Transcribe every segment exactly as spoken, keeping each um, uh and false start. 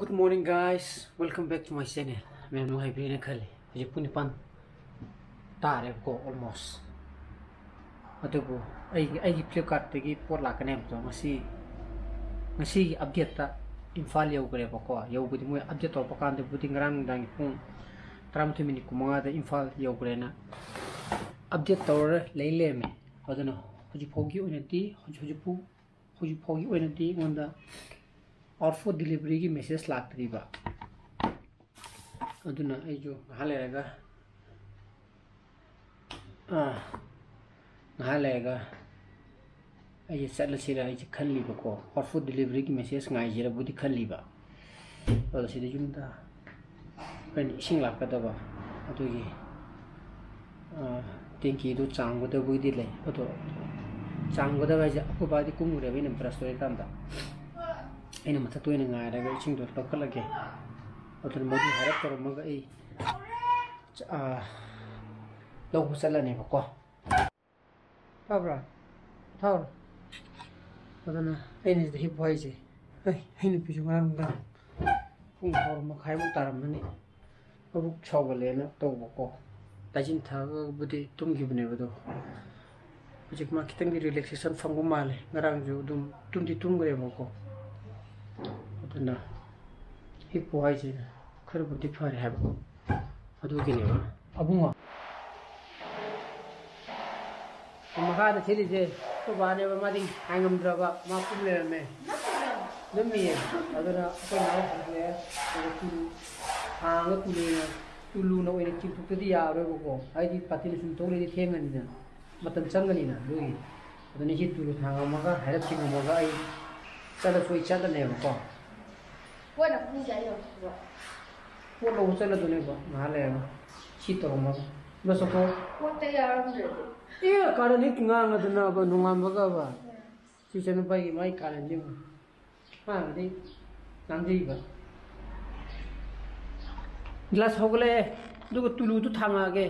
Good morning, guys. Welcome back to my channel. ꯃꯌꯥꯝ ꯅꯨꯡꯉꯥꯏꯕꯤꯔꯦꯅ ꯈꯜꯂꯤ꯫ ꯍꯧꯖꯤꯛ ꯄꯨꯡ ꯅꯤꯄꯥꯟ ꯇꯥꯔꯦꯕꯀꯣ, almost꯫ ꯑꯗꯨꯕꯨ ꯑꯩꯒꯤ, ꯑꯩꯒꯤ Flipkartꯇꯒꯤ ꯄꯣꯠ ꯂꯥꯛꯀꯅꯤ ꯍꯥꯏꯕꯗꯣ ꯉꯁꯤ, ꯉꯁꯤꯒꯤ updateꯇ ꯏꯝꯐꯥꯜ ꯌꯧꯈ꯭ꯔꯦꯕꯀꯣ꯫ ꯌꯧꯕꯗꯤ ꯃꯣꯏ update ꯇꯧꯔꯛꯄ ꯀꯥꯟꯗꯕꯨꯗꯤ ꯉꯔꯥꯡ ꯅꯨꯡꯗꯥꯡꯒꯤ ꯄꯨꯡ ꯇꯔꯥꯃꯥꯊꯣꯏ ꯃꯤꯅꯤꯠ ꯀꯨꯟꯃꯉꯥꯗ ꯏꯝꯐꯥꯜ ꯌꯧꯈ꯭ꯔꯦꯅ update ꯇꯧꯔ ꯂꯩ ꯂꯩꯔꯝꯃꯦ꯫ ꯑꯗꯨꯅ ꯍꯧꯖꯤꯛ ꯐꯥꯎꯒꯤ ꯑꯣꯏꯅꯗꯤ, ꯍꯧꯖꯤꯛ, ꯍꯧꯖꯤꯛ ꯐꯥꯎ, ꯍꯧꯖꯤꯛ ꯐꯥꯎꯒꯤ ꯑꯣꯏꯅꯗꯤ ꯑꯩꯉꯣꯟꯗ out for deliveryꯒꯤ message ꯂꯥꯛꯇ꯭ꯔꯤꯕ꯫ ꯑꯗꯨꯅ ꯑꯩꯁꯨ ꯉꯥꯏꯍꯥꯛ ꯂꯩꯔꯒ, ꯑꯥ, ꯉꯥꯏꯍꯥꯛ ꯂꯩꯔꯒ ꯑꯩꯁꯦ ꯆꯠꯂꯁꯤꯔ ꯑꯩꯁꯦ ꯈꯜꯂꯤꯕꯀꯣ꯫ Out for deliveryꯒꯤ message ꯉꯥꯏꯁꯤꯔꯕꯨꯗꯤ ꯈꯜꯂꯤꯕ꯫ ꯑꯗꯣ ꯁꯤꯗ ꯌꯨꯝꯗ ꯑꯩꯈꯣꯏꯅ ꯏꯁꯤꯡ ꯂꯥꯛꯀꯗꯕ ꯑꯗꯨꯒꯤ, ꯑꯥ, ꯇꯦꯡꯀꯤꯗꯨ ꯆꯥꯝꯒꯗꯕꯒꯤꯗꯤ ꯂꯩ꯫ ꯑꯗꯣ ꯆꯥꯝꯒꯗꯕ ꯍꯥꯏꯁꯦ ꯑꯩꯈꯣꯏ ꯕꯥꯗꯤ ꯀꯨꯝꯈ꯭ꯔꯦꯕ, ꯑꯩꯅ brush ꯇꯧꯔꯤꯀꯥꯟꯗ꯫ ꯑꯩꯅ ꯃꯊꯛꯇ ꯑꯣꯏꯅ ꯉꯥꯏꯔꯒ ꯏꯁꯤꯡꯗꯣ ꯂꯧꯈꯠꯂꯒꯦ꯫ ꯑꯗꯨꯅ ꯃꯗꯨ ꯍꯥꯏꯔꯞ ꯇꯧꯔꯝꯃꯒ ꯑꯩ, ꯑꯥ, ꯂꯧꯕ ꯆꯠꯂꯅꯦꯕꯀꯣ꯫ ꯇꯥꯕ꯭ꯔꯥ? ꯊꯥꯎꯔꯣ꯫ ꯑꯗꯨꯅ ꯑꯩꯅ ꯁꯤꯗ ꯍꯤꯞꯄꯨ ꯍꯥꯏꯁꯦ꯫ ꯑꯩ, ꯑꯩ ꯅꯨꯄꯤꯁꯨ ꯉꯔꯥꯡ ꯅꯨꯡꯗꯥꯡ ꯄꯨꯡ ꯕꯥꯔꯣ ꯃꯈꯥꯏꯃꯨꯛ ꯇꯥꯔꯝꯃꯅꯤ꯫ ꯃꯕꯨꯛ ꯁꯥꯎꯒꯠꯂꯦꯅ ꯇꯧꯕꯀꯣ꯫ ꯇꯥꯏꯁꯤꯟ ꯊꯛꯑꯒꯕꯨꯗꯤ ꯇꯨꯝꯈꯤꯕꯅꯦꯕ ꯑꯗꯣ꯫ ꯍꯧꯖꯤꯛ ꯃꯥ ꯈꯤꯇꯪꯗꯤ relaxation ꯐꯪꯕ ꯃꯥꯜꯂꯦ꯫ ꯉꯔꯥꯡꯁꯨ ꯑꯗꯨꯝ ꯇꯨꯝꯗꯤ ꯇꯨꯝꯈ꯭ꯔꯦꯕꯀꯣ꯫ ꯑꯗꯨꯅ ꯍꯤꯞꯄꯨ ꯍꯥꯏꯁꯦ ꯈꯔꯕꯨꯗꯤ ꯐꯔꯦ ꯍꯥꯏꯕ꯫ ꯑꯗꯨꯒꯤꯅꯦꯕ꯫ ꯑꯕꯨꯡꯉꯣ꯫ ꯃꯈꯥꯗ ꯊꯤꯜꯂꯤꯁꯦ ꯑꯩꯈꯣꯏ ꯕꯥꯅꯦꯕ, ꯃꯥꯗꯤ ꯉꯥꯏ ꯉꯝꯗ꯭ꯔꯕ, ꯃꯥ ꯀꯨꯝ ꯂꯩꯔꯝꯃꯦ꯫ ꯅꯝꯃꯤꯌꯦ꯫ ꯑꯗꯨꯅ ꯑꯩꯈꯣꯏ ꯃꯥꯅ ꯊꯤꯜꯂꯦ꯫ ꯑꯗꯨꯒ ꯇꯨꯂꯨ ꯍꯥꯡꯉꯒ ꯇꯨꯂꯨꯅ, ꯇꯨꯂꯨꯅ ꯑꯣꯏꯅ ꯆꯤꯡꯊꯣꯛꯇꯗꯤ ꯌꯥꯔꯔꯣꯏꯕꯀꯣ꯫ ꯍꯥꯏꯗꯤ ꯕꯥꯇꯤꯟ ꯁꯨꯝ ꯊꯣꯛꯂꯗꯤ ꯊꯦꯡꯉꯅꯤꯅ, ꯃꯇꯝ ꯆꯪꯒꯅꯤꯅ꯫ ꯑꯗꯨꯒꯤ, ꯑꯗꯨꯅ ꯁꯤ ꯇꯨꯂꯨ ꯊꯥꯡꯉꯝꯃꯒ ꯍꯥꯏꯔꯞ ꯆꯤꯡꯉꯝꯃꯒ ꯑꯩ ꯆꯠꯂꯁꯨ ꯑꯩ ꯆꯠꯂꯅꯦꯕꯀꯣ꯫ ꯀꯣꯟꯅ ꯄꯨꯡ ꯀꯌꯥ ꯌꯧꯔꯛꯇꯣꯏꯕ? ꯄꯣꯠ ꯂꯧꯕ ꯆꯠꯂꯗꯣꯏꯅꯦꯕ ꯉꯥꯏꯍꯥꯛ ꯂꯩꯔꯒ꯫ ꯁꯤ ꯇꯧꯔꯝꯃꯒ꯫ ꯂꯣꯏꯁꯤꯜꯂꯣ꯫ ꯄꯣꯠꯇ ꯌꯥꯎꯔꯝꯗ꯭ꯔꯗꯤ? ꯑꯦ, ꯀꯥꯔꯟꯗꯤ ꯉꯥꯡꯉꯗꯅꯕ ꯅꯣꯡꯉꯥꯟꯕꯒꯕ꯫ ꯁꯤ ꯏꯆꯟꯅꯨꯄꯥꯒꯤ ꯃꯥꯏ ꯀꯥꯔꯟꯗꯤ ꯌꯦꯡꯉꯨ꯫ ꯃꯥꯅꯗꯤ ꯉꯥꯡꯖꯩꯕ꯫ Glass ꯍꯧꯒꯠꯂꯛꯑꯦ꯫ ꯑꯗꯨꯒ ꯇꯨꯂꯨꯗꯨ ꯊꯥꯡꯉꯛꯑꯒꯦ꯫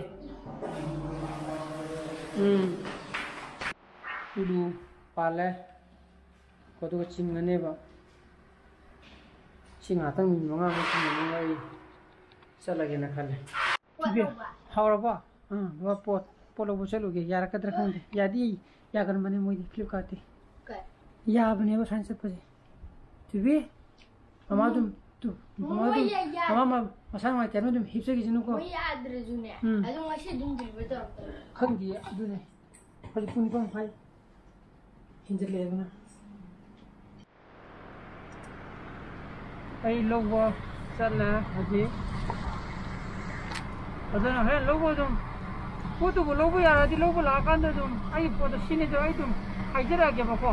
ꯎꯝ꯫ ꯇꯨꯂꯨ ꯄꯥꯜꯂꯦ꯫ ꯑꯗꯨꯒ ꯆꯤꯡꯉꯅꯦꯕ꯫ ꯉꯥꯛꯇꯪ ꯃꯤꯅꯤꯠ ꯃꯉꯥꯃꯨꯛ ꯊꯝꯃꯝꯃꯒ ꯑꯩ ꯆꯠꯂꯒꯦꯅ ꯈꯜꯂꯦ꯫ ꯄꯣꯠ ꯏꯕꯦ, ꯂꯧꯕ꯫ ꯍꯥꯎꯔꯕꯣ? ꯑꯥ, ꯕꯕꯥ, ꯄꯣꯠ, ꯄꯣꯠ ꯂꯧꯕ ꯆꯠꯂꯨꯒꯦ꯫ ꯌꯥꯔꯛꯀꯗ꯭ꯔꯥ ꯈꯪꯗꯦ꯫ ꯌꯥꯗꯤ ꯌꯥꯒꯟꯕꯅꯦ ꯃꯣꯏꯗꯤ, Flipkartꯇꯤ꯫ ꯀꯩ? ꯌꯥꯕꯅꯦꯕ ꯁꯨꯃꯥꯏꯅ ꯆꯠꯄꯁꯦ꯫ ꯊꯣꯏꯕꯤ, ꯃꯃꯥ ꯑꯗꯨꯝ, ꯇꯨ, ꯃꯃꯥ ꯃꯣꯏ ꯑꯗꯨꯝ, ꯌꯥ-, ꯌꯥ-, ꯃꯃꯥ ꯃ-, ꯃꯁꯥ ꯅꯨꯡꯉꯥꯏꯇꯦ ꯍꯥꯏꯅ ꯑꯗꯨꯝ ꯍꯤꯞꯆꯈꯤꯁꯅꯨꯀꯣ꯫ ꯃꯣꯏ ꯌꯥꯗ꯭ꯔꯁꯨꯅꯦ, ꯎꯝ꯫ ꯑꯗꯨꯝ ꯉꯁꯤ ꯑꯗꯨꯝ deliver ꯇꯧꯔꯛꯇꯣꯏꯅꯦ꯫ ꯈꯪꯗꯤꯌꯦ, ꯑꯗꯨꯅꯦ꯫ ꯍꯧꯖꯤꯛ ꯄꯨꯡ ꯅꯤꯄꯥꯟ ꯃꯈꯥꯏ ꯍꯦꯟꯖꯜꯂꯛꯑꯦ ꯑꯗꯨꯅ꯫ ꯑꯩ ꯂꯧꯕ ꯆꯠꯂꯦ ꯍꯧꯖꯤꯛ꯫ ꯑꯗꯨꯅ ꯍꯣꯔꯦꯟ ꯂꯧꯕ ꯑꯗꯨꯝ, ꯄꯣꯠꯇꯨꯕꯨ ꯂꯧꯕ ꯌꯥꯔꯗꯤ ꯂꯧꯕ ꯂꯥꯛꯑꯀꯥꯟꯗ ꯑꯗꯨꯝ ꯑꯩꯒꯤ ꯄꯣꯠꯇꯣ ꯁꯤꯅꯤꯗꯣ ꯑꯩ ꯑꯗꯨꯝ ꯍꯥꯏꯖꯔꯛꯑꯒꯦꯕꯀꯣ꯫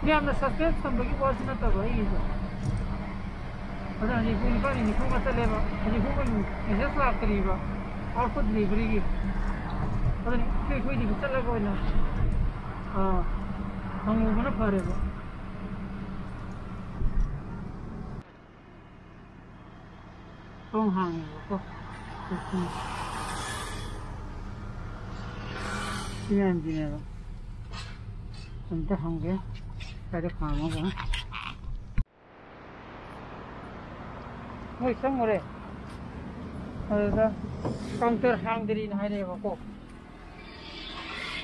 ꯃꯌꯥꯝꯅ suspense ꯊꯝꯕꯒꯤ ꯋꯥꯁꯨ ꯅꯠꯇꯕ ꯑꯩꯒꯤꯁꯨ꯫ ꯑꯗꯨꯅ ꯍꯧꯖꯤꯛ ꯄꯨꯡ ꯅꯤꯄꯥꯟ ꯃꯤꯅꯤꯠ ꯅꯤꯐꯨꯃꯉꯥ ꯆꯠꯂꯦꯕ꯫ ꯍꯧꯖꯤꯛ ꯐꯥꯎꯕ message ꯂꯥꯛꯇ꯭ꯔꯤꯕ꯫ Output deliveryꯒꯤ꯫ ꯑꯗꯨꯅ ꯏꯀꯨꯏ ꯀꯨꯏꯗꯕꯤ ꯆꯠꯂꯒ ꯑꯣꯏꯅ, ꯑꯥ, ꯍꯪꯉꯨꯕꯅ ꯐꯔꯦꯕ꯫ ꯊꯣꯡ ꯍꯥꯡꯉꯦꯕꯀꯣ꯫ ꯁꯤ ꯃꯌꯥꯝꯁꯤꯅꯦꯕ꯫ ꯑꯝꯇ ꯍꯪꯒꯦ꯫ ꯀꯥꯏꯗ ꯈꯥꯝꯃꯒ? ꯃꯣꯏ ꯆꯪꯉꯨꯔꯦ꯫ ꯑꯗꯨꯗ counter ꯍꯥꯡꯗ꯭ꯔꯤꯅ ꯍꯥꯏꯔꯛꯑꯦꯕꯀꯣ꯫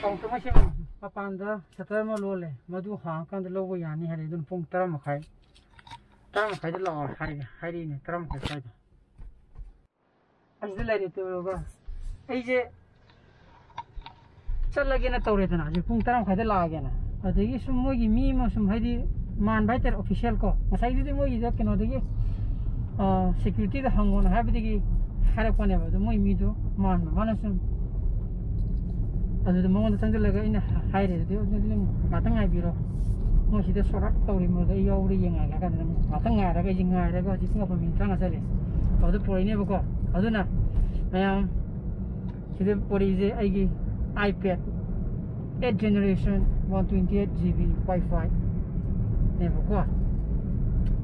Counter ꯃꯁꯦ ꯃꯄꯥꯟꯗ shutter ꯑꯃ ꯂꯣꯜꯂꯦ꯫ ꯃꯗꯨ ꯍꯥꯡꯉꯀꯥꯟꯗ ꯂꯧꯕ ꯌꯥꯅꯤ ꯍꯥꯏꯔꯦ꯫ ꯑꯗꯨꯅ ꯄꯨꯡ ꯇꯔꯥ ꯃꯈꯥꯏ, ꯇꯔꯥ ꯃꯈꯥꯏꯗ ꯂꯥꯛꯑꯣ ꯍꯥꯏ-, ꯍꯥꯏꯔꯛꯏꯅꯦ, ꯇꯔꯥ ꯃꯈꯥꯏ ꯁ꯭ꯋꯥꯏꯗ꯫ ꯑꯁꯤꯗ ꯂꯩꯔꯦ ꯇꯧꯔꯒ ꯑꯩꯁꯦ ꯆꯠꯂꯒꯦꯅ ꯇꯧꯔꯦꯗꯅ, ꯍꯧꯖꯤꯛ ꯄꯨꯡ ꯇꯔꯥ ꯃꯈꯥꯏꯗ ꯂꯥꯛꯑꯒꯦꯅ꯫ ꯑꯗꯒꯤ ꯁꯨꯝ ꯃꯣꯏꯒꯤ ꯃꯤ ꯑꯃ ꯁꯨꯝ ꯍꯥꯏꯗꯤ ꯃꯥꯟꯕ ꯍꯥꯏꯇꯥꯔꯦ, official ꯀꯣ, ꯉꯁꯥꯏꯗꯨꯗꯤ ꯃꯣꯏꯒꯤꯗ ꯀꯩꯅꯣꯗꯒꯤ, ꯑ, securityꯗ ꯍꯪꯉꯣꯅ ꯍꯥꯏꯕꯗꯒꯤ ꯍꯥꯏꯔꯛꯄꯅꯦꯕ꯫ ꯑꯗꯣ ꯃꯣꯏ ꯃꯤꯗꯣ ꯃꯥꯟꯕ, ꯃꯥꯅ ꯁꯨꯝ ꯑꯗꯨꯗ ꯃꯉꯣꯟꯗ ꯆꯪꯁꯤꯜꯂꯒ ꯑꯩꯅ ꯍꯥꯏꯔꯦ, "ꯑꯗꯨꯗꯤ, ꯑꯗꯨꯗꯤ ꯅꯪ ꯉꯥꯛꯇꯪ ꯉꯥꯏꯕꯤꯔꯣ, ꯃꯣꯏ ꯁꯤꯗ ꯁꯣꯔꯠ ꯇꯧꯔꯤ ꯃꯗꯨꯗ ꯑꯩ ꯌꯥꯎꯕ꯭ꯔꯥ ꯌꯦꯡꯉꯒꯦ" ꯍꯥꯏ ꯀꯥꯟꯗ ꯅꯪ ꯉꯥꯛꯇꯪ ꯉꯥꯏꯔꯒ ꯑꯩꯁꯦ ꯉꯥꯏꯔꯒ ꯍꯧꯖꯤꯛ ꯄꯨꯡ ꯃꯥꯄꯟ ꯃꯤꯅꯤꯠ ꯇꯔꯥꯃꯉꯥ ꯆꯠꯂꯦ꯫ ꯑꯗꯨꯗ ꯄꯨꯔꯛꯏꯅꯦꯕꯀꯣ꯫ ꯑꯗꯨꯅ ꯃꯌꯥꯝ ꯁꯤꯗ ꯄꯨꯔꯛꯏꯁꯦ ꯑꯩꯒꯤ iPad eight generation one twenty eight GB Wi-Fi ꯅꯦꯕꯀꯣ꯫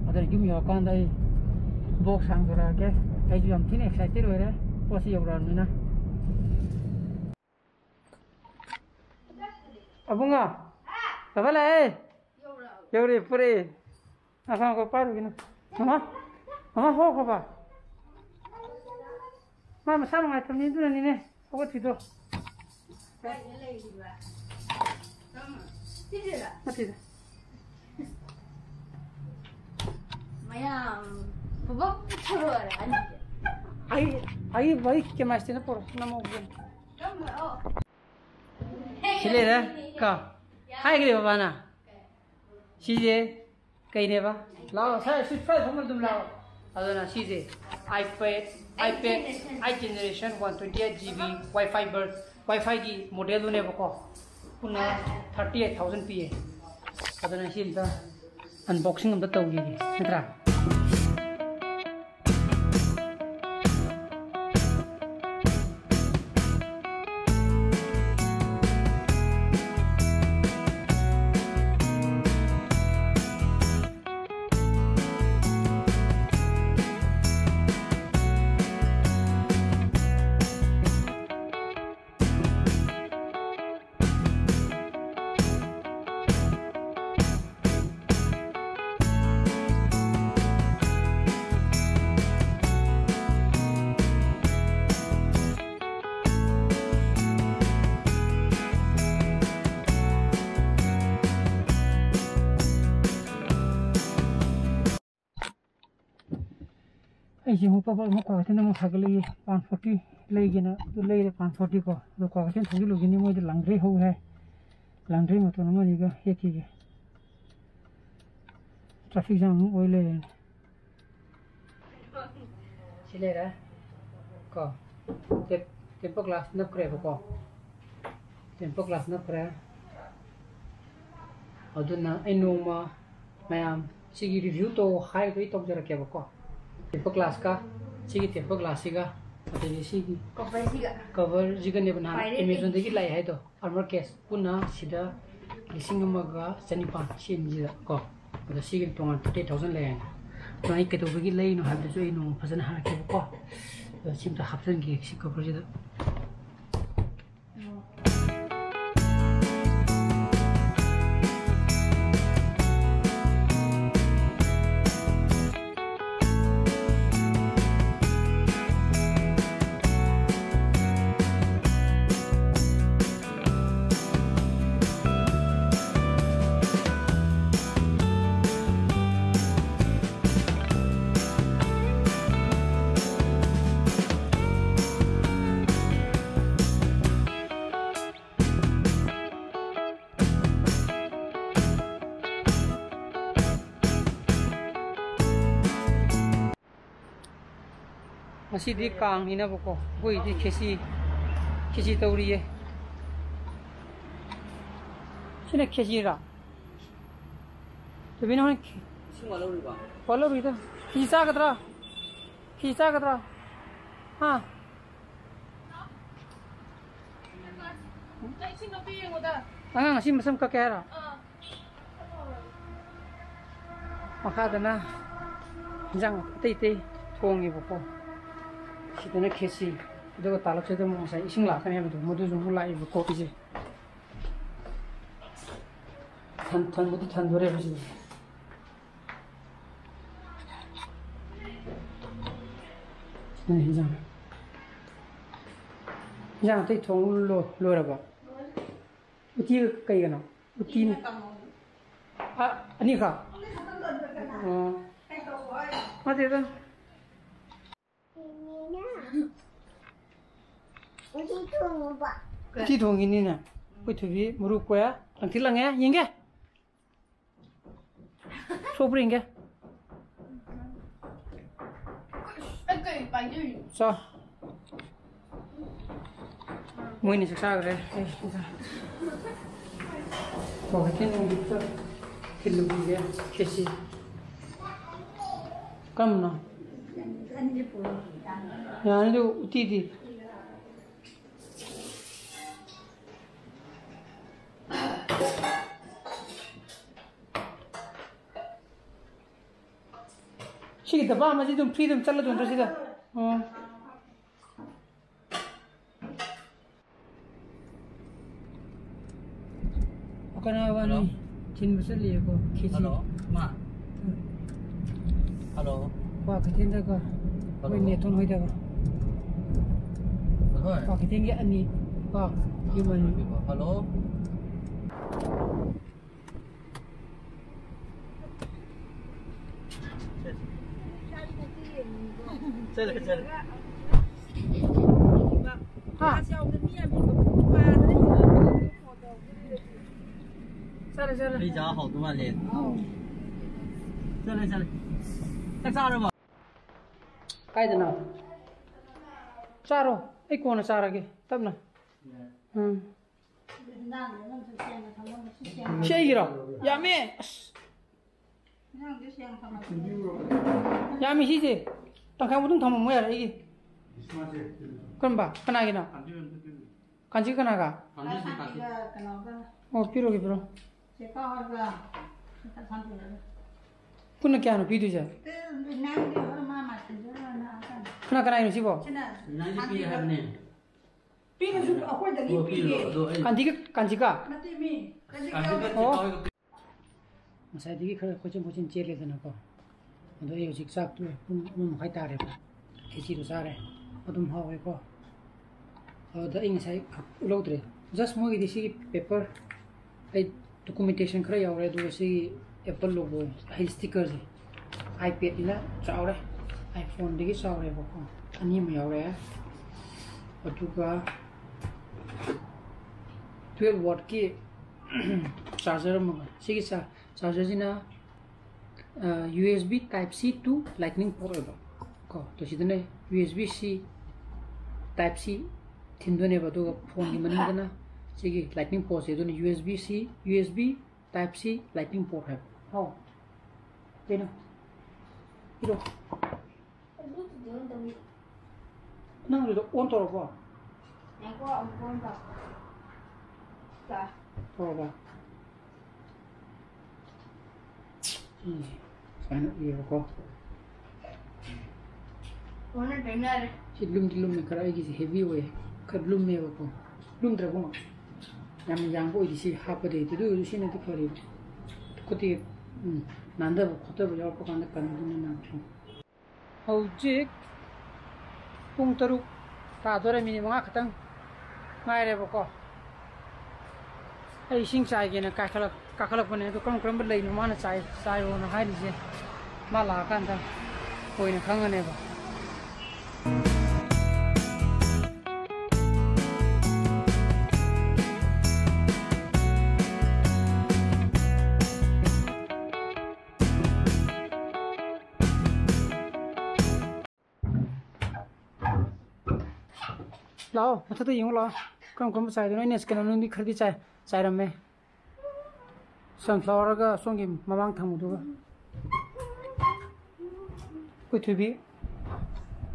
ꯑꯗꯨꯅ ꯌꯨꯝ ꯌꯧꯔꯀꯥꯟꯗ ꯑꯩ box ꯍꯥꯡꯗꯣꯔꯛꯑꯒꯦ꯫ ꯑꯩꯁꯨ ꯌꯥꯝ ꯊꯤꯅ excited ꯑꯣꯏꯔꯦ ꯄꯣꯠꯁꯤ ꯌꯧꯔꯛꯑꯕꯅꯤꯅ꯫ ꯑꯕꯨꯡꯉꯣ, ꯕꯕꯥ ꯂꯥꯛꯑꯦ꯫ ꯌꯧꯔꯦ, ꯄꯨꯔꯛꯑꯦ꯫ ꯑꯁꯥꯡꯕ ꯄꯥꯏꯔꯨꯒꯤꯅꯨ꯫ ꯃꯃꯥ, ꯃꯃꯥ ꯍꯧꯒꯠꯈ꯭ꯔꯕ? ꯃꯥ ꯃꯁꯥ ꯅꯨꯡꯉꯥꯏꯇꯕꯅꯤ, ꯑꯗꯨꯅꯅꯤꯅꯦ ꯍꯧꯒꯠꯈꯤꯗꯣ꯫ ꯀꯥꯏꯗ ꯂꯩꯔꯤꯕ? ꯀꯔꯝꯕ? ꯁꯤꯁꯤꯔ? ꯅꯠꯇꯦꯗ꯫ ꯃꯌꯥꯝ ꯄꯨꯕꯞ ꯊꯣꯔꯛꯑꯣꯔ ꯑꯅꯤꯁꯦ? ꯑꯩ, ꯑꯩ, ꯑꯩ ꯀꯦꯃꯦꯁꯇ꯭ꯔꯤꯅ ꯄꯨꯔꯛꯑꯣ, ꯅꯝꯍꯧꯒꯦ꯫ ꯀꯔꯝꯕ? ꯑꯣ꯫ ꯁꯤ ꯂꯩꯔꯦ, ꯀꯣ꯫ ꯍꯥꯏꯈ꯭ꯔꯦ ꯕꯕꯥꯅ꯫ ꯁꯤꯁꯦ ꯀꯩꯅꯦꯕ? ꯂꯥꯛꯑꯣ, ꯁꯥꯔ, ꯁꯤ ꯐ꯭ꯔꯥꯏ ꯐꯝꯕ ꯑꯗꯨꯝ ꯂꯥꯛꯑꯣ꯫ ꯑꯗꯨꯅ ꯁꯤꯁꯦ iPad, iPad, eight generation, one twenty eight GB Wi-Fi ꯕꯔ-, Wi-Fi ꯒꯤ ꯃꯣꯗꯦꯜꯗꯨꯅꯦꯕꯀꯣ꯫ ꯄꯨꯟꯅ thirty eight thousand ꯄꯤꯌꯦ꯫ ꯑꯗꯨꯅ ꯁꯤ ꯑꯝꯇ unboxing ꯑꯝꯇ ꯇꯧꯈꯤꯒꯦ, ꯅꯠꯇ꯭ꯔꯥ? ꯑꯩꯁꯦ ꯑꯃꯨꯛ ꯄꯕ ꯑꯃꯨꯛ ꯀ꯭ꯋꯥꯀꯩꯊꯦꯜꯗ ꯑꯃꯨꯛ ꯍꯥꯏꯒꯠꯂꯛꯏ꯫ ꯄꯥꯟ ꯐꯣꯔꯇꯤ ꯂꯩꯒꯦꯅ ꯑꯗꯨ ꯂꯩꯔꯦ, ꯄꯥꯟ ꯐꯣꯔꯇꯤ ꯀꯣ꯫ ꯑꯗꯣ ꯀ꯭ꯋꯥꯀꯩꯊꯦꯜ ꯊꯧꯖꯤꯜꯂꯨꯈꯤꯅꯤ, ꯃꯣꯏꯗ ꯂꯥꯡꯗ꯭ꯔꯩ ꯍꯧ ꯍꯥꯏ꯫ ꯂꯥꯡꯗ꯭ꯔꯩ ꯃꯇꯣꯟ ꯑꯃ ꯑꯅꯤꯒ ꯍꯦꯛꯈꯤꯒꯦ꯫ ꯇ꯭ꯔꯥꯐꯤꯛ ꯖꯥꯝ ꯑꯃꯨꯛ ꯑꯣꯏ ꯂꯩꯔꯦꯅꯦ꯫ ꯁꯤ ꯂꯩꯔꯦ ꯀꯣ꯫ ꯇꯦꯝ-, tempered glass ꯅꯞꯈ꯭ꯔꯦꯕꯀꯣ꯫ Tempered glass ꯅꯞꯈ꯭ꯔꯦ꯫ ꯑꯗꯨꯅ ꯑꯩ ꯅꯣꯡꯃ ꯃꯌꯥꯝ ꯁꯤꯒꯤ review ꯇꯧ ꯍꯥꯏꯔꯒ ꯑꯩ ꯇꯧꯖꯔꯛꯀꯦꯕꯀꯣ꯫ Tempered glassꯀ, ꯁꯤꯒꯤ tempered glassꯁꯤꯒ, ꯑꯗꯒꯤ ꯁꯤꯒꯤ coverꯁꯤꯒ꯫ Coverꯁꯤꯒꯅꯦꯕ ꯅꯍꯥꯟ ꯄꯥꯏꯔꯦ꯫ Amazonꯗꯒꯤ ꯂꯥꯛꯑꯦ ꯍꯥꯏꯗꯣ, Armor Case꯫ ꯄꯨꯟꯅ ꯁꯤꯗ ꯂꯤꯁꯤꯡ ꯑꯃꯒ ꯆꯅꯤꯄꯥꯟ, ꯁꯤ ꯑꯅꯤꯁꯤꯗ ꯀꯣ꯫ ꯑꯗꯣ ꯁꯤꯒꯤ ꯇꯣꯉꯥꯟ thirty thousand ꯂꯩꯔꯦꯅ꯫ ꯑꯗꯣ ꯑꯩ ꯀꯩꯗꯧꯕꯒꯤ ꯂꯩꯔꯤꯅꯣ ꯍꯥꯏꯕꯗꯨꯁꯨ ꯑꯩ ꯅꯣꯡꯃ ꯐꯖꯅ ꯍꯥꯏꯔꯛꯀꯦꯕꯀꯣ꯫ ꯑꯗꯣ ꯁꯤ ꯑꯝꯇ ꯍꯥꯞꯆꯤꯟꯒꯦ ꯁꯤ coverꯁꯤꯗ꯫ ꯉꯁꯤꯗꯤ ꯀꯥꯡꯅꯤꯅꯕꯀꯣ, ꯑꯩꯈꯣꯏꯗꯤ ꯈꯦꯆꯤ, ꯈꯦꯆꯤ ꯇꯧꯔꯤꯌꯦ꯫ ꯁꯤꯅ ꯈꯦꯆꯤꯔꯥ? ꯇꯨꯃꯤꯟꯅ ꯍꯣꯔꯦꯟ ꯈꯦ-, ꯏꯁꯤꯡ ꯋꯥꯠꯍꯧꯔꯤꯕ? ꯋꯥꯠꯍꯧꯔꯤꯗ꯫ ꯈꯦꯆꯤ ꯆꯥꯒꯗ꯭ꯔꯥ? ꯈꯦꯆꯤ ꯆꯥꯒꯗ꯭ꯔꯥ? ꯍꯥ? ꯅꯪ ꯏꯁꯤꯡ ꯂꯧꯕꯤ ꯌꯦꯡꯉꯨꯗ꯫ ꯑꯉꯥꯡ ꯑꯁꯤ ꯃꯁꯝ ꯀꯛꯀꯦ ꯍꯥꯏꯔꯣ? ꯑꯥ꯫ ꯃꯈꯥꯗꯅ ꯏꯟꯖꯥꯡ ꯑꯇꯩ ꯑꯇꯩ ꯊꯣꯡꯉꯦꯕꯀꯣ꯫ ꯁꯤꯗꯅ ꯈꯦꯆꯤ, ꯑꯗꯨꯒ ꯇꯥꯂꯛꯁꯤꯗ ꯑꯃꯨꯛ ꯉꯁꯥꯏ ꯏꯁꯤꯡ ꯂꯥꯛꯀꯅꯤ ꯍꯥꯏꯕꯗꯣ, ꯃꯗꯨꯁꯨ ꯑꯃꯨꯛ ꯂꯥꯛꯑꯦꯕꯀꯣ꯫ ꯁꯤꯁꯦ ꯊꯟ-, ꯊꯟꯕꯨꯗꯤ ꯊꯟꯗꯣꯔꯦꯕ ꯁꯤꯁꯦ꯫ ꯁꯤꯅ ꯏꯟꯖꯥꯡ, ꯏꯟꯖꯥꯡ ꯑꯇꯩ ꯊꯣꯡ ꯂꯣ-, ꯂꯣꯏꯔꯕꯣ? ꯎꯇꯤꯒ ꯀꯩꯒꯅꯣ? ꯎꯇꯤꯅꯦ꯫ ꯎꯇꯤꯅ ꯀꯥꯡꯍꯧ꯫ ꯑ, ꯑꯅꯤꯈꯛ? ꯎꯇꯤ ꯈꯛꯇꯪ ꯇꯧꯗ꯭ꯔꯒꯅ ꯑꯣ꯫ ꯀꯩ ꯇꯧꯕ ꯍꯥꯏꯅꯣ? ꯅꯠꯇꯦꯗ꯫ ꯎꯇꯤ ꯊꯣꯡꯉꯤꯅꯤꯅꯦ꯫ ꯑꯩꯈꯣꯏ ꯊꯣꯏꯕꯤ ꯃꯔꯨ ꯀꯣꯌꯥ ꯂꯪꯊꯤ ꯂꯪꯉꯦ꯫ ꯌꯦꯡꯒꯦ꯫ ꯁꯣꯛꯄ꯭ꯔꯥ ꯌꯦꯡꯒꯦ꯫ ꯑꯩ ꯀꯩ ꯄꯥꯏꯗꯣꯏꯅꯣ? ꯆꯥ꯫ ꯃꯣꯏꯅꯤ ꯆꯥꯛ ꯆꯥꯈ꯭ꯔꯦ꯫ ꯑꯩ ꯁꯤꯗ ꯀ꯭ꯋꯥꯀꯩꯊꯦꯜ ꯅꯨꯃꯤꯠꯇ ꯊꯤꯜꯂꯨꯈꯤꯒꯦ ꯈꯦꯆꯤ꯫ ꯀꯔꯝꯕꯅꯣ? ꯌꯥꯅꯤ, ꯑꯗꯨ ꯎꯇꯤꯗꯤ? ꯁꯤꯒꯤ ꯗꯕꯥ ꯑꯃꯁꯤ ꯑꯗꯨꯝ ꯐ꯭ꯔꯤꯗ ꯑꯗꯨꯝ ꯆꯠꯂꯗꯣꯏ ꯅꯠꯇ꯭ꯔꯣ ꯁꯤꯗ? ꯑꯣ꯫ ꯀꯅꯥ ꯋꯥꯅꯤ? ꯍꯜꯂꯣ꯫ ꯊꯤꯟꯕ ꯆꯠꯂꯤꯌꯦꯀꯣ, ꯈꯦꯆꯤ꯫ ꯍꯜꯂꯣ, ꯃꯥ꯫ ꯎꯝ꯫ ꯍꯜꯂꯣ꯫ ꯀ꯭ꯋꯥꯀꯩꯊꯦꯜꯗꯀꯣ, ꯑꯩꯈꯣꯏ ꯍꯜꯂꯣ꯫ ꯅꯦꯇꯣꯟ ꯍꯣꯏꯗꯀꯣ꯫ ꯍꯣꯏ꯫ ꯀ꯭ꯋꯥꯀꯩꯊꯦꯜꯒꯤ ꯑꯅꯤ ꯀꯣ, ꯌꯨꯝ ꯑꯅꯤ꯫ ꯍꯜꯂꯣ꯫ ꯆꯠꯂꯦ, ꯆꯠꯂꯦ꯫ ꯍꯥ? ꯆꯠꯂꯦ, ꯆꯠꯂꯦ꯫ ꯑꯩ ꯆꯥ ꯍꯥꯎꯗꯧ ꯃꯥꯜꯂꯦ꯫ ꯆꯠꯂꯦ, ꯆꯠꯂꯦ꯫ ꯆꯥꯛ ꯆꯥꯔꯕꯣ? ꯀꯥꯏꯗꯅꯣ? ꯆꯥꯔꯣ, ꯑꯩ ꯀꯣꯟꯅ ꯆꯥꯔꯒꯦ, ꯇꯞꯅ꯫ ꯎꯝ꯫ ꯏꯟꯖꯥꯡꯗꯣ ꯅꯪꯁꯨ ꯁꯦꯡꯅ ꯊꯝꯃꯝꯃꯣ, ꯁꯤ ꯁꯦꯡꯅ ꯁꯤ ꯑꯩꯒꯤꯔꯣ? ꯌꯥꯝꯃꯦ꯫ ꯑꯁ꯫ ꯏꯟꯖꯥꯡꯁꯦ ꯁꯦꯡꯅ ꯊꯝꯃꯝꯃꯣ꯫ ꯌꯥꯝꯃꯤ ꯁꯤꯁꯦ꯫ ꯇꯪꯈꯥꯏ ꯃꯇꯨꯡ ꯊꯝꯃꯝꯃꯣ ꯌꯥꯔꯦ ꯑꯩꯒꯤ꯫ ꯀꯔꯝꯕ? ꯀꯅꯥꯒꯤꯅꯣ? ꯀꯥꯟꯆꯤ ꯀꯅꯥꯒ? ꯀꯥꯟꯆꯤꯒ ꯀꯩꯅꯣꯒ꯫ ꯑꯣ, ꯄꯤꯔꯣꯒꯦ, ꯄꯤꯔꯣ꯫ ꯆꯦ ꯄꯥꯎ ꯍꯣꯏꯒ ꯈꯔ ꯊꯝꯕꯤꯔꯒ꯫ ꯄꯨꯟꯅ ꯀꯌꯥꯅꯣ ꯄꯤꯗꯣꯏꯁꯦ? ꯅꯪꯗꯤ ꯍꯣꯔꯦꯟ ꯃꯥ ꯃꯥꯁꯇꯔꯗ ꯍꯥꯟꯅ ꯂꯥꯛꯑꯀꯥꯟꯗ꯫ ꯀꯅꯥ ꯀꯅꯥꯒꯤꯅꯣ ꯁꯤꯕꯣ? ꯁꯤꯅ ꯅꯪꯗꯤ ꯄꯤ ꯍꯥꯏꯕꯅꯦ꯫ ꯄꯤꯔꯁꯨ ꯑꯩꯈꯣꯏꯗꯒꯤ ꯑꯣ, ꯄꯤꯔꯣ꯫ ꯄꯤꯒꯦ꯫ ꯑꯗꯣ ꯑꯩ ꯀꯥꯟꯆꯤꯒ, ꯀꯥꯟꯆꯤꯀꯥ? ꯅꯠꯇꯦ ꯃꯤ, ꯀꯥꯟꯆꯤꯀꯥ ꯀꯥꯟꯆꯤꯀꯥ ꯌꯥꯎꯗꯦ꯫ ꯆꯦ ꯑꯣ꯫ ꯄꯥꯎ ꯍꯣꯏꯒ ꯉꯁꯥꯏꯗꯒꯤ ꯈꯔ ꯀꯣꯏꯆꯦꯟ ꯀꯣꯏꯆꯦꯟ ꯆꯦꯜꯂꯦꯗꯅꯀꯣ꯫ ꯑꯗꯣ ꯑꯩ ꯍꯧꯖꯤꯛ ꯆꯥꯛ ꯇꯣꯛꯑꯦ, ꯄꯨꯡ ꯑꯃ ꯃꯈꯥꯏ ꯇꯥꯔꯦꯕ꯫ ꯈꯦꯆꯤꯗꯣ ꯆꯥꯔꯦ, ꯑꯗꯨꯝ ꯍꯥꯎꯋꯦꯀꯣ꯫ ꯑꯗꯨꯗ ꯑꯩ ꯉꯁꯥꯏ ꯂꯧꯗ꯭ꯔꯦ꯫ Just ꯃꯣꯏꯒꯤꯗꯤ ꯁꯤꯒꯤ paper, ꯑꯩ documentation ꯈꯔ ꯌꯥꯎꯔꯦ, ꯑꯗꯨꯒ ꯁꯤꯒꯤ Apple logo, ꯍꯥꯏꯗꯤ stickerꯁꯦ꯫ iPadꯅꯤꯅ ꯆꯥꯎꯔꯦ, iPhoneꯗꯒꯤ ꯆꯥꯎꯔꯦꯕꯀꯣ꯫ ꯑꯅꯤ ꯑꯃ ꯌꯥꯎꯔꯦ꯫ ꯑꯗꯨꯒ twelve wattꯀꯤ charger ꯑꯃꯒ꯫ ꯁꯤꯒꯤ ꯆꯥ-, chargerꯁꯤꯅ ꯑ, U S B Type C to Lightning port ꯑꯣꯏꯕ ꯀꯣ꯫ ꯑꯗꯣ ꯁꯤꯗꯅ U S B C Type C ꯊꯤꯟꯗꯣꯏꯅꯦꯕ, ꯑꯗꯨꯒ phoneꯒꯤ ꯃꯅꯤꯡꯗꯅ ꯁꯤꯒꯤ Lightning portꯁꯦ, ꯑꯗꯨꯅ U S B C, U S B Type C Lightning port ꯍꯥꯏꯕ꯫ ꯍꯥꯎ꯫ ꯀꯩꯅꯣ? ꯄꯤꯔꯣ꯫ Bluetooth on ꯇꯧꯏ꯫ ꯅꯪꯒꯤꯗꯣ on ꯇꯧꯔꯕꯣ? ꯉꯥꯏꯈꯣ, ꯑꯃꯨꯛ on ꯇꯧ꯫ ꯇꯥ꯫ ꯇꯧꯔꯕ? ꯎꯝ, ꯁꯨꯃꯥꯏꯅ ꯎꯏꯌꯦꯕꯀꯣ꯫ On ꯅꯠꯇ꯭ꯔꯗꯤ ꯌꯥꯔꯦ꯫ ꯁꯤ ꯂꯨꯝꯗꯤ ꯂꯨꯝꯃꯦ ꯈꯔ, ꯑꯩꯒꯤꯁꯦ heavy ꯑꯣꯏꯌꯦ, ꯈꯔ ꯂꯨꯝꯃꯦꯕꯀꯣ꯫ ꯂꯨꯝꯗ꯭ꯔꯕꯣ? ꯌꯥꯝ ꯌꯥꯡꯕ ꯑꯣꯏꯗꯤ ꯁꯤ ꯍꯥꯞꯄꯗꯤ ꯍꯩꯇꯦ, ꯑꯗꯨ ꯑꯣꯏꯔꯁꯨ ꯁꯤꯅꯗꯤ ꯐꯔꯦ꯫ ꯈꯨꯠꯇꯤ, ꯎꯝ, ꯅꯥꯟꯗꯕ ꯈꯣꯠꯇꯕ ꯌꯥꯎꯔꯛꯄ ꯀꯥꯟꯗ ꯀꯟꯕꯗꯨꯅ ꯅꯥꯟꯊꯣꯛ꯫ ꯍꯧꯖꯤꯛ ꯄꯨꯡ ꯇꯔꯨꯛ ꯇꯥꯗꯣꯔꯦ, ꯃꯤꯅꯤꯠ ꯃꯉꯥ ꯈꯛꯇꯪ ꯉꯥꯏꯔꯦꯕꯀꯣ꯫ ꯑꯩ ꯏꯁꯤꯡ ꯆꯥꯏꯒꯦꯅ ꯀꯥꯈꯠꯂꯛ-, ꯀꯥꯈꯠꯂꯛꯄꯅꯦ, ꯑꯗꯣ ꯀꯔꯝ ꯀꯔꯝꯕ ꯂꯩꯅꯣ ꯃꯥꯅ ꯆꯥꯏ-, ꯆꯥꯏꯔꯣꯅ ꯍꯥꯏꯔꯤꯁꯦ? ꯃꯥ ꯂꯥꯛꯑꯀꯥꯟꯗ ꯑꯣꯏꯅ ꯈꯪꯉꯅꯦꯕ꯫ ꯂꯥꯛꯑꯣ, ꯃꯊꯛꯇ ꯌꯦꯡꯉꯨ ꯂꯥꯛꯑꯣ꯫ ꯀꯔꯝ ꯀꯔꯝꯕ ꯆꯥꯏꯗꯣꯏꯅꯣ? ꯑꯩꯅ ꯀꯩꯅꯣ, ꯅꯪꯗꯤ ꯈꯔꯗꯤ ꯆꯥꯏ, ꯆꯥꯏꯔꯝꯃꯦ꯫ Sunflowerꯒ ꯁꯣꯝꯒꯤ ꯃꯃꯥꯡ ꯊꯪꯕꯗꯨꯒ꯫ ꯑꯩꯈꯣꯏ ꯊꯣꯏꯕꯤ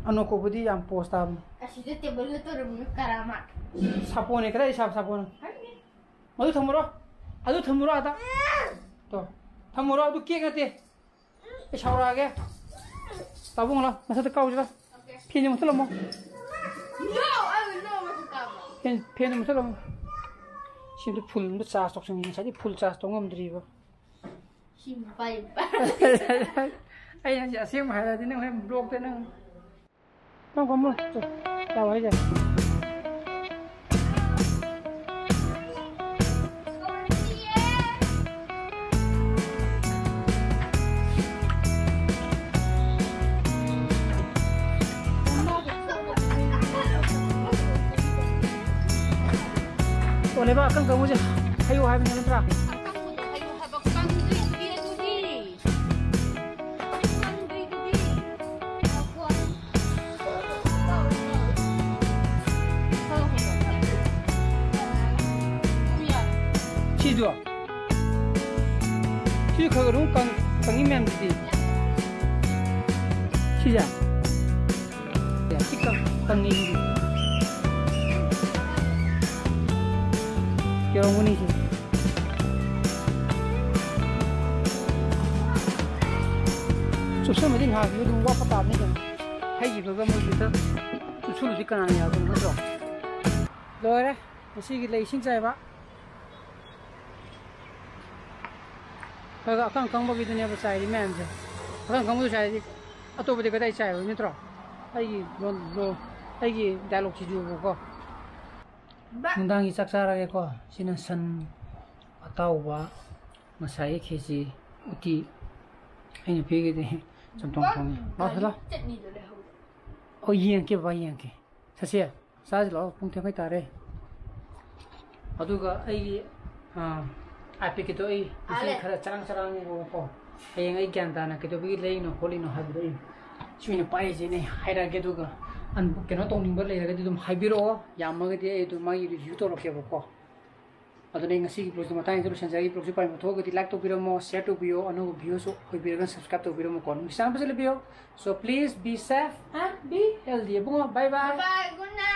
ꯑꯅꯣꯛ ꯀꯧꯕꯗꯤ ꯌꯥꯝ ꯄꯣꯁ ꯇꯥꯕꯅꯤ꯫ ꯑꯁꯤꯗ ꯇꯦꯕꯜꯗ ꯇꯧꯔꯝꯃꯤꯅ ꯀꯔꯥꯃ꯫ ꯁꯥꯄꯣꯟꯅꯦ, ꯀꯗꯥꯏ ꯁꯥ-, ꯁꯥꯄꯣꯟꯅꯣ? ꯈꯪꯗꯦ꯫ ꯃꯗꯨ ꯊꯝꯃꯨꯔꯣ, ꯑꯗꯨ ꯊꯝꯃꯨꯔꯣ ꯑꯗ꯫ ꯇꯣ, ꯊꯝꯃꯨꯔꯣ, ꯑꯗꯨ ꯀꯦꯛ ꯅꯠꯇꯦ꯫ ꯑꯩ ꯁꯥꯎꯔꯛꯑꯒꯦ꯫ ꯄꯥꯕꯨꯡ ꯂꯥꯎ, ꯃꯊꯛꯇ ꯀꯥꯎꯁꯤꯔ? ꯐꯦꯟꯁꯦ ꯃꯨꯠꯊꯠꯂꯝꯃꯣ꯫ No, I will not want to come. ꯐꯦꯟ, ꯐꯦꯟ ꯃꯨꯠꯊꯠꯂꯝꯃꯣ꯫ ꯁꯤꯗ ꯐꯨꯜ ꯑꯝꯇ ꯆꯥꯔꯖ ꯇꯧꯁꯟꯒꯦ꯫ ꯉꯁꯥꯏꯗꯤ ꯐꯨꯜ ꯆꯥꯔꯖ ꯇꯧ ꯉꯝꯗ꯭ꯔꯤꯕ꯫ ꯁꯤ ꯃꯣꯕꯥꯏꯜ꯫ ꯑꯩ ꯍꯧꯖꯤꯛ ꯑꯁꯦꯡꯕ ꯍꯥꯏꯔꯗꯤ ꯅꯪ ꯍꯣꯔꯦꯟ ꯕ꯭ꯂꯣꯛꯇ ꯅꯪ ꯀꯝ ꯀꯝ ꯆꯥꯎ ꯍꯥꯏꯁꯦ꯫ ꯑꯣ, ꯂꯩꯕꯥꯛ ꯑꯀꯪ ꯀꯪꯕꯁꯦ ꯍꯩꯌꯨ ꯍꯥꯏꯕꯅꯦ ꯅꯠꯇ꯭ꯔꯥ? ꯑꯀꯪꯕꯗꯣ ꯍꯩꯌꯨ ꯍꯥꯏꯕ, ꯀꯪꯗ꯭ꯔꯤꯗꯨꯗꯤ ꯑꯗꯨꯗꯤ꯫ ꯀꯪꯗ꯭ꯔꯤꯗꯨꯗꯤ꯫ ꯁꯤꯗꯣ? ꯁꯤ ꯈꯔ ꯈꯔ ꯑꯗꯨꯝ ꯀꯪ-, ꯀꯪꯉꯤ ꯃꯌꯥꯝꯁꯤꯗꯤ꯫ ꯁꯤꯁꯦ? ꯁꯤ ꯀꯪ-, ꯀꯪꯉꯤ꯫ ꯌꯧꯔꯝꯒꯅꯤ ꯁꯤ꯫ ꯆꯨꯞꯁꯟꯕꯗꯤ ꯉꯥꯏꯍꯥꯛꯀꯤ ꯑꯗꯨꯝ ꯋꯥꯠꯄ ꯇꯥꯕꯅꯤ ꯀꯩꯅꯣ꯫ ꯍꯩꯈꯤꯕꯒ ꯃꯣꯏꯁꯤꯗ ꯆꯨꯞꯁꯜꯂꯨꯗꯤ ꯀꯅꯥꯅ ꯌꯥꯗꯣꯏꯅꯣ, ꯅꯠꯇ꯭ꯔꯣ? ꯂꯣꯏꯔꯦ ꯉꯁꯤꯒꯤ ꯂꯩ ꯏꯁꯤꯡ ꯆꯥꯏꯕ꯫ ꯈꯔ ꯈꯔ ꯑꯀꯪ ꯑꯀꯪꯕꯒꯤꯗꯨꯅꯦꯕ ꯆꯥꯏꯔꯤ ꯃꯌꯥꯝꯁꯦ꯫ ꯑꯀꯪ ꯑꯀꯪꯕꯗꯨ ꯆꯥꯏꯔꯗꯤ ꯑꯇꯣꯞꯄꯗꯤ ꯀꯗꯥꯏ ꯆꯥꯏꯔꯣꯏ, ꯅꯠꯇ꯭ꯔꯣ? ꯑꯩꯒꯤ ꯂꯣꯟ, ꯂꯣꯟ, ꯑꯩꯒꯤ ꯗꯥꯏꯂꯣꯛꯁꯤꯁꯨꯕꯀꯣ꯫ ꯕꯥ- ꯅꯨꯡꯗꯥꯡꯒꯤ ꯆꯥꯛ ꯆꯥꯔꯒꯦꯀꯣ꯫ ꯁꯤꯅ ꯁꯟ ꯑꯇꯥꯎꯕ, ꯉꯁꯥꯏꯒꯤ ꯈꯦꯆꯤ, ꯎꯇꯤ, ꯑꯩꯅ ꯄꯤꯈꯤꯗꯦ, ꯆꯝꯊꯣꯡ ꯊꯣꯡꯉꯤ꯫ ꯂꯥꯛꯑꯣ, ꯂꯥꯛꯑꯣ꯫ ꯆꯠꯅꯤꯗꯣ ꯂꯩꯍꯧꯗꯦ꯫ ꯑꯣ, ꯌꯦꯡꯉꯛꯀꯦ ꯕꯕꯥ, ꯌꯦꯡꯉꯛꯀꯦ꯫ ꯁꯁꯦ, ꯆꯥꯁꯤ ꯂꯥꯛꯑꯣ, ꯄꯨꯡ ꯇꯔꯦꯠ ꯇꯥꯔꯦ꯫ ꯑꯗꯨꯒ ꯑꯩꯒꯤ, ꯑꯥ, iPadꯀꯤꯗꯣ ꯑꯩ ꯉꯁꯤ ꯑꯂꯦ꯫ ꯈꯔ ꯆꯔꯥꯡ ꯆꯔꯥꯡꯅꯦꯕꯀꯣ꯫ ꯍꯌꯦꯡ ꯑꯩ ꯒ꯭ꯌꯥꯟ ꯇꯥꯅ ꯀꯩꯗꯧꯕꯒꯤ ꯂꯩꯔꯤꯅꯣ ꯈꯣꯠꯂꯤꯅꯣ ꯍꯥꯏꯕꯗꯣ ꯑꯩ ꯁꯤ ꯑꯣꯏꯅ ꯄꯥꯏꯔꯤꯁꯦꯅ ꯑꯩ ꯍꯥꯏꯔꯛꯑꯒꯦ꯫ ꯑꯗꯨꯒ ꯑꯟ- ꯀꯩꯅꯣ ꯇꯧꯅꯤꯡꯕ ꯂꯩꯔꯒꯗꯤ ꯑꯗꯨꯝ ꯍꯥꯏꯕꯤꯔꯛꯑꯣ, ꯌꯥꯝꯃꯒꯗꯤ ꯑꯩ ꯑꯗꯨꯝ ꯃꯥꯒꯤ ꯔꯤꯚ꯭ꯌꯨ ꯇꯧꯔꯛꯀꯦꯕꯀꯣ꯫ ꯑꯗꯨꯅ ꯑꯩ ꯉꯁꯤꯒꯤ ꯕ꯭ꯂꯣꯒꯁꯦ ꯃꯇꯥꯡꯁꯤꯗ ꯂꯣꯏꯁꯤꯟꯖꯔꯒꯦ꯫ ꯕ꯭ꯂꯣꯒꯁꯦ ꯄꯥꯝꯕ ꯊꯣꯛꯑꯒꯗꯤ ꯂꯥꯏꯛ ꯇꯧꯕꯤꯔꯝꯃꯣ, ꯁꯤꯌꯔ ꯇꯧꯕꯤꯌꯣ, ꯑꯅꯧꯕ ꯚ꯭ꯌꯨꯁꯨ ꯑꯣꯏꯕꯤꯔꯒꯅ ꯁꯕꯁꯀ꯭ꯔꯥꯏꯕ ꯇꯧꯕꯤꯔꯝꯃꯨꯀꯣ꯫ ꯅꯨꯡꯁꯤ ꯆꯥꯟꯅꯕꯁꯨ ꯂꯩꯕꯤꯌꯣ꯫ So please be safe and be healthy꯫ Ibungo, bye bye꯫ Bye, good night.